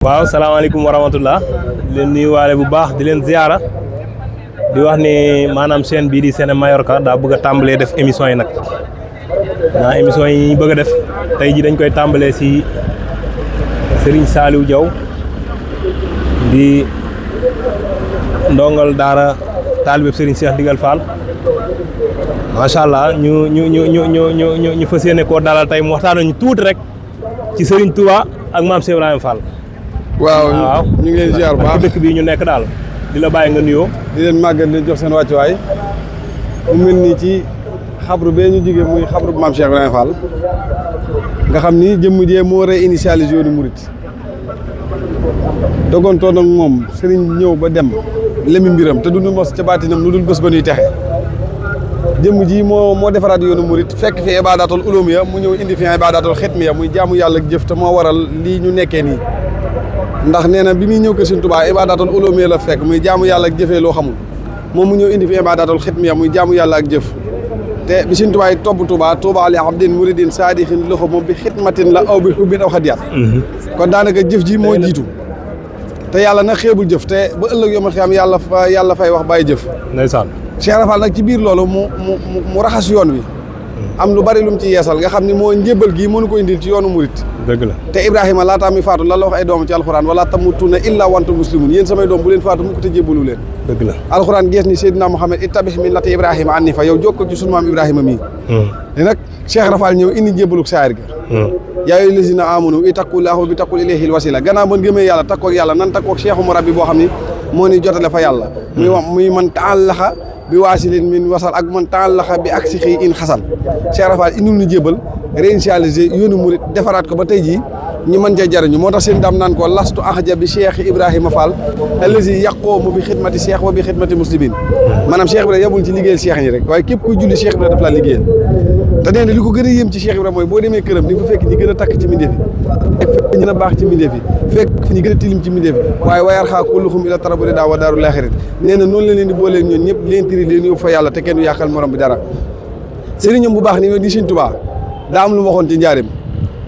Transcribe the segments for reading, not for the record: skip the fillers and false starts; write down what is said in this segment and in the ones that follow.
waaw salaamaaleykum wa rahmatullah di leen nuyuwaale bu baax di leen ziyaara di wax ni maanaam chaîne bii di Sene Mallorca daa bëgg a tàmbalee def émission yi nag émission yi ñu bëgg a def tey ji dañ koy tàmbalee si Serigne Saliou Diaw di ndongal daara taalibe Serigne Cheikh Ndigal Fall macha allah ñu fas yéene koo dalal tey mu waxtaan ñu tuuti rek ci Serigne Touba ak maam Cheikh Ibrahima Fall. waaw ñu ngi leen ziar bu baax dëkk bii ñu nekk daal di la bàyyi nga nuyoo. di leen màggal di leen jox seen wàccuwaay mu mel nii ci xabru bee ñu jógee muy xabru maam Cheikh Ibrahima Fall nga xam ni jëmm jee moo war a initialiser yoonu murit dogontoon ak moom sëriñ ñëw ba dem lemi mbiram te du ñu mos ca baatinam lu dul bés ba nuy texe jëmm ji moo defaraat yoonu murit fekk fi ibadatul ulumiya mu ñëw indi fi ibadatul xitmiya muy jaamu yàlla ak jëf te moo waral lii ñu nekkee nii ndax nee na bi muy ñëw kër Sëriñ Tuubaa ibadatul ulumiya la fekk muy jaamu yàlla ak jëfee loo xamul moom mu ñëw indi fi ibadatul xitmiya muy jaamu yàlla ak jëf te bi Sëriñ Tuubaa topp Tuubaa li abdin muridin saadixin loxo moom bi xidmatin la aw bi xubbin aw xadiyaat kon daanaka jëf ji moo jiitu te yàlla nag xeebul jëf te ba ëllëg yomal xiyaam yàlla fay wax bàyyi jëf ndeysaan Cheikh Rafal nag ci biir loolu mu raxas yoon wi am lu bari lu mu ci yeesal nga xam ni moo njébbal gii mënu ko indil ci yoonu murit dëgg la te Ibrahima laataa mi faatu lan la wax ay doom ci alxuraan wala tamutunna illa wa antum muslimun yéen samay doom bu leen faatu mu ko te jébbalu leen dëgg la alxuraan gees ni Seydina Muhammad ittabi millata Ibrahima annifa yow jokkoo ci sunu maam Ibrahima mii te nag Cheikh Rafal ñëw indi njébbaluk saayir ga yaa ayyuhal lazina amanu ittaqullaaha bi taqul ilayhil wasila gannaaw ban gëmee yàlla takkoog yàlla nan takkoog cheikhu murabbi boo xam ni moo ni jotale fa yàlla muy man taallaxa bi waasilin min wasal ak man taallaxa bi ak si xëy in xasan Cheikh Rafal indil ñu jébal réinitialiser yoonu murit defaraat ko ba tey jii ñu mën cee jariñu moo tax seen daam naan ko lastu axja bi Cheikh Ibrahima Fall allazi yaqoomu bi xidmati Cheikh wa bi xidmati muslimin maanaam Cheikh Ibrahima yebul ci liggéeyal Cheikh ñi rek waaye képp kuy julli Cheikh Ibrahima daf laa liggéeyal te nee na li ko gën a yéem ci Cheikh Ibrahima mooy boo demee këram di nga fa fekk ñi gën a takk ci mbindeef yi fekk ñi gën a baax ci mbindeef yi fekk fi ñi gën a tilim ci mbindeef yi waaye wayar xaa kulluhum ila taraburi daa wa daarul aaxirat nee na noonu la leen di booleen ñoon ñëpp leen tiri leen yóbbu fa yàlla te kenn du yàqal morom bi dara sëriñam bu baax ni di Sëriñ Tuubaa daa am lu waxoon ci njaarim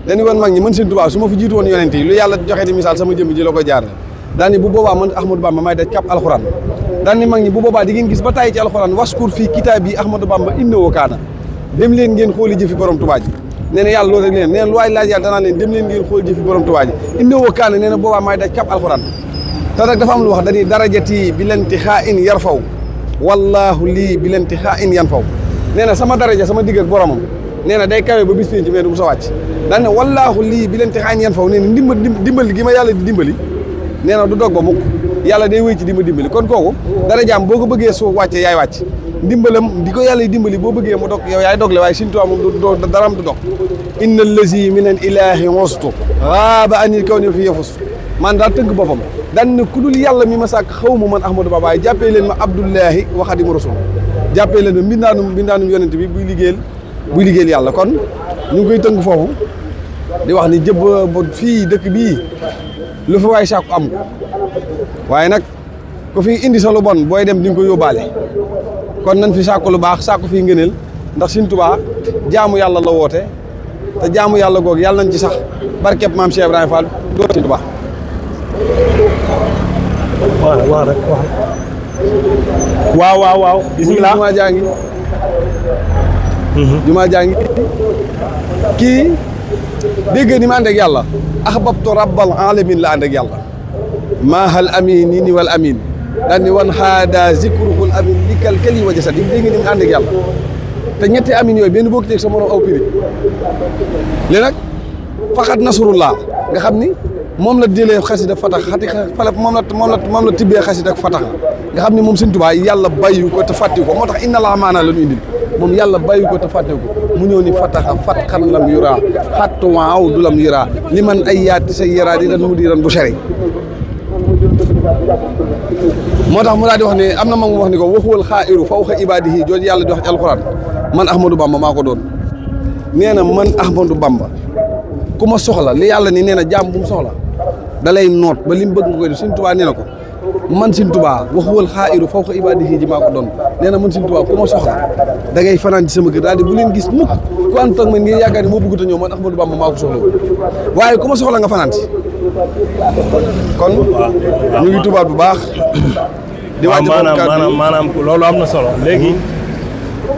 dañu woon mag ñi man Sëriñ Tuubaa su ma fi jiitu woon yonent yi lu yàlla joxe di misaal sama jëmm ji la koy jaar daal ni bu boobaa man Ahmadou Bamba may daj kàpp alxuraan daal ni mag ñi bu boobaa di ngeen gis ba tàyyi ci alxuraan waskur fii kitaab yi Ahmadou Bamba innahu kaana dem leen ngeen xooli jëfi borom Tuubaa ji nee na yàlla loolu rek leen nee na lu waay laaj yàlla danaa leen dem leen ngeen xooli jëfi borom Tuubaa ji innahu kaana nee na boobaa may daj kàpp alxuraan te nag dafa am lu wax dañuy darajati bi lenti xaa in yar faw wallaahu lii bi lenti xaa in yan faw nee na sama daraja sama digg ak boromam nee na day kawe ba bis pénc mais du mu sa wàcc daan ne wallaahu lii bi leen te xaañ yan faw nee na dimbali gi ma yàlla di dimbali nee na du dog ba mukk yàlla day wéy ci di ma dimbali kon kooku dara jaam boo ko bëggee suuf wàcce yaay wàcc ndimbalam di ko yàlla dimbali boo bëggee mu dog yow yaay dogle waaye Sëriñ Tuubaa moom du daram du dog inna allazi min al ilahi wastu raaba anil kaw ni fi yafus man daa tëgg boppam daan ne ku dul yàlla mi ma sàkk xaw ma man Ahmadou Bamba jàppee leen ma abdullahi wa xadimu rasul jàppee leen ma mbindaanum yonent bi buy liggéeyal yàlla kon ñu ngi koy tënk foofu di wax ni jëbb fii dëkk bii lu fi waay sàkku am ko waaye nag ku fi indi sa lu bon booy dem di nga ko yóbbaale kon nañ fi sàkku lu baax sàkku fii ngëneel ndax Sëriñ Tuubaa jaamu yàlla la woote te jaamu yàlla googu yàlla nañ ci sax barkeb maam Cheikh Ibrahima Fall doo Sëriñ Tuubaa waaw bismillah jumaa jàngi kii dégg ni ma ànd ak yàlla ahbabtu rabbal alamin la ànd ak yàlla maahal amin ni wal amin daan ni wan xaada zikruhul amin li kalkali wa jasad yi dégg ni ma ànd ak yàlla te ñetti amin yooyu benn bokk teeg sa morom aw piri li nag faxat nasrullah nga xam ni moom la jëlee xasida fatax moom la tibbee xasida ak fatax nga xam ni moom Sëriñ Tuubaa yàlla bàyyi ko te fàtti ko moo tax inna laa maanaa la ñu indil moom yàlla bàyyi ko te fàtte ko mu ñëw ni fataxa fatxan lam yura xattu waaw du lam yura li man ay yaati sa yara di ran mu di ran bu seri moo tax mu daal di wax ne am na mag mu wax ni ko waxuwal xaa'iru fawqa ibaadihi jooju yàlla di wax ci alxuraan man Ahmadou Bamba maa ko doon nee na man Ahmadou Bamba ku ma soxla li yàlla ni nee na jaam bu mu soxla da lay noot ba li mu bëgg nga koy def Sëriñ Tuubaa nee na ko man Sëriñ Tuubaa waxuwal xaa'iru fawqa ibaadihi ji maa ko doon nee na man Sëriñ Tuubaa ku ma soxla da ngay fanaan ci sama kër daal di bu leen gis mukk ku ànd ak man ngeen yaakaar ni moo bëggut a ñëw man Ahmadou Bamba maa ko soxla waaye ku ma soxla nga fanaan ci kon ñu ngi tubaat bu baax di waaw wàcc maanaam loolu am na solo léegi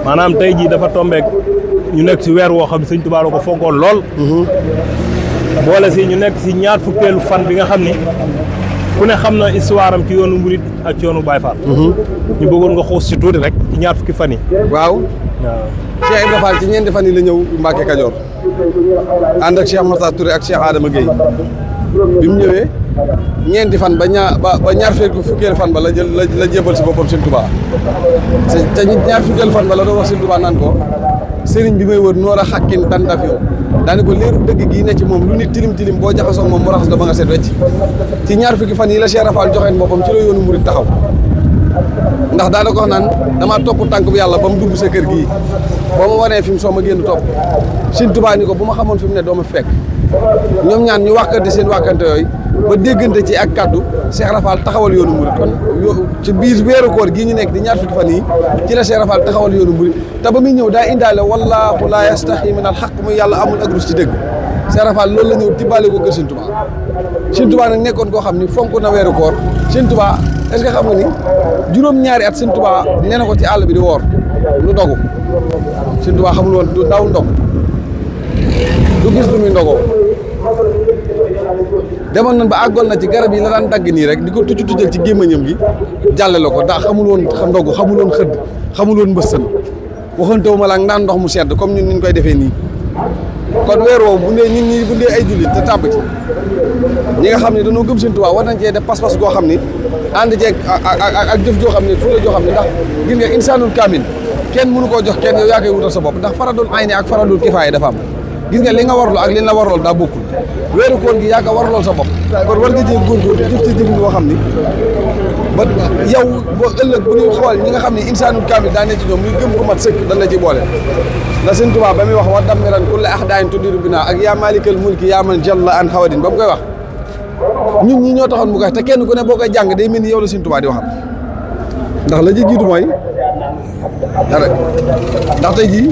maanaam tey jii dafa tombeek ñu nekk si weer woo xam ne sëñ Tuubaa ko fonkoon lool boole si ñu nekk si ñaar fukkeelu fan bi nga xam ni ku ne xam na histoire am ci yoonu Murit ak ci yoonu Baye Fall ñu bëggoon nga xuus si tuuti rek ci ñaar fukki fan yi waaw Cheikh Ibra Fall ci ñeenti fan yi la ñëw Mbacke Kajoor ànd ak Cheikh Moussa Touré ak Cheikh Adama Gueye bi mu ñëwee ñeenti fan ba ñaar fukkeelu fan ba la jébal si boppam Sëñ Tuubaa te ñaar fukkeelu fan ba la doon wax Sëñ Tuubaa naan ko sëriñ bi may wër noor a xàkkin dandaf yow daane ko leeru dëgg gii ne ci moom lu nit tilim tilim boo jaxasoo moom mu raxas la ba nga set wecc ci ñaar fukki fan yi la Cheikh Ibra Fall joxeen boppam ci la yoonu Murit taxaw ndax daana ko wax naan damaa topp tànk bu yàlla ba mu dugg sa kër gii boo ma wanee fi mu soo ma génn topp Sëñ Tuubaa ni ko bu ma xamoon fi mu ne doo ma fekk ñoom ñaan ñu wàkkante seen wàkkante yooyu ba déggante ci ak kaddu Cheikh Ibra Fall taxawal yoonu Murit kon ci biir weeru koor gii ñu nekk di ñaar fukki fan yi ci la Cheikh Ibra Fall taxawal yoonu Murit te ba muy ñëw daa indaale wallaahu laa yastaxi min al xaq muy yàlla amul ak rus ci dëgg Cheikh Ibra Fall loolu la ñëw tibbaale ko kër Sëñ Tuubaa Sëñ Tuubaa nag nekkoon koo xam ni fonk na weeru koor Sëñ Tuubaa est-ce que xam nga ni juróom-ñaari at Sëñ Tuubaa nee na ko ci àll bi di woor lu dogu Sëñ Tuubaa xamul woon du daw ndog du gis lu muy ndogoo demoon nañ ba àggoon na ci garab yi la daan dagg nii rek di ko tucc tuccal ci gémmañam gi jàllale ko ndax xamul woon ndogu xamul woon xëdd xamul woon mbëssan waxantewuma la ak naan ndox mu sedd comme ñun niñ koy defee nii kon weer woowu bu dee ñun ñi bu dee ay jullit te tàbb ci ñi nga xam ne dañoo gëm Sëñ Tuubaa war nañ cee def pas-pas goo xam ni ànd ceeg ak jëf joo xam ne fu la joo xam ne ndax gis nga insaanul kaamil kenn mënu koo jox kenn yow yaa koy wutal sa bopp ndax faradul ayni ak faradul kifaaya dafa am gis nga li nga warlu ak li la warlool daa bokkul weeru koor gi yaa ko warlool sa bopp kon war nga cee góorgóorlu jëf ci jëfin boo xam ni ba yow boo ëllëg bu ñuy xool ñi nga xam ne insaanul kaamil daa ne ci ñoom muy gëm gu mat sëkk dañ la ci boole la Sëñ Tuubaa ba muy wax wa dammiran kulla ahdaayin tuddiru binaa ak yaa maalikal mulki yaa man jalla an xawadin ba mu koy wax ñun ñi ñoo taxoon mu koy te kenn ku ne boo koy jàng day mel ni yow la Sëñ Tuubaa di waxal ndax la ji jiitu mooy dara ndax tey jii